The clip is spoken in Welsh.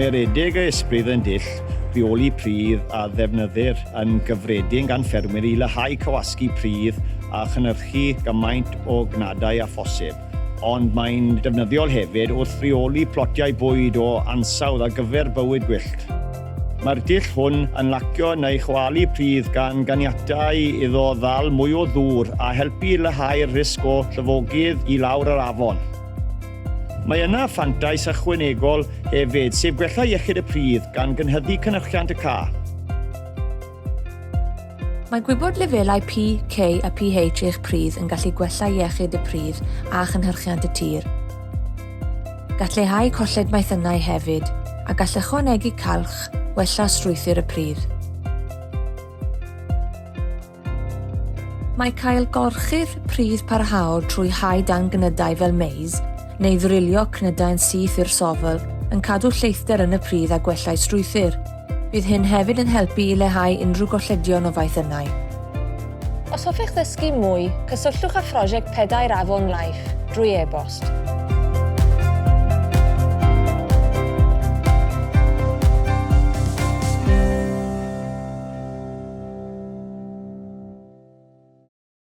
Mae aredig a ysbryd yn dull rheoli pridd a ddefnyddir yn gyffredin gan ffermwyr i leihau cywasgu pridd a chynhyrchu gymaint o gnadau â phosib, ond mae'n defnyddiol hefyd wrth reoli plotiau bwyd o ansawdd ar gyfer bywyd gwyllt. Mae'r dull hwn yn lacio neu chwalu pridd gan ganiatáu iddo ddal mwy o ddŵr a helpu i leihau'r risg o llifogydd i lawr yr afon. Mae yna fantais ychwanegol hefyd, sef gwella iechyd y pridd gan gynhyddu cynhyrchiant y ca. Mae gwybod lefelau P, K a pH eich pridd yn gallu gwella iechyd y pridd a chynhyrchiant y tir. Gall leihau colled maethynnau hefyd, a gall ychwanegu calch wella strwythur y pridd. Mae cael gorchudd pridd parhaol trwy hau dan gnydau fel maize, neu ddrilio cnydau'n syth i'r sofl, yn cadw lleithder yn y pridd a gwella'u strwythur. Bydd hyn hefyd yn helpu i leihau unrhyw golledion o faethynnau. Os hoffech ddysgu mwy, cysylltwch â phrosiect Pedair Afon Life drwy e-bost.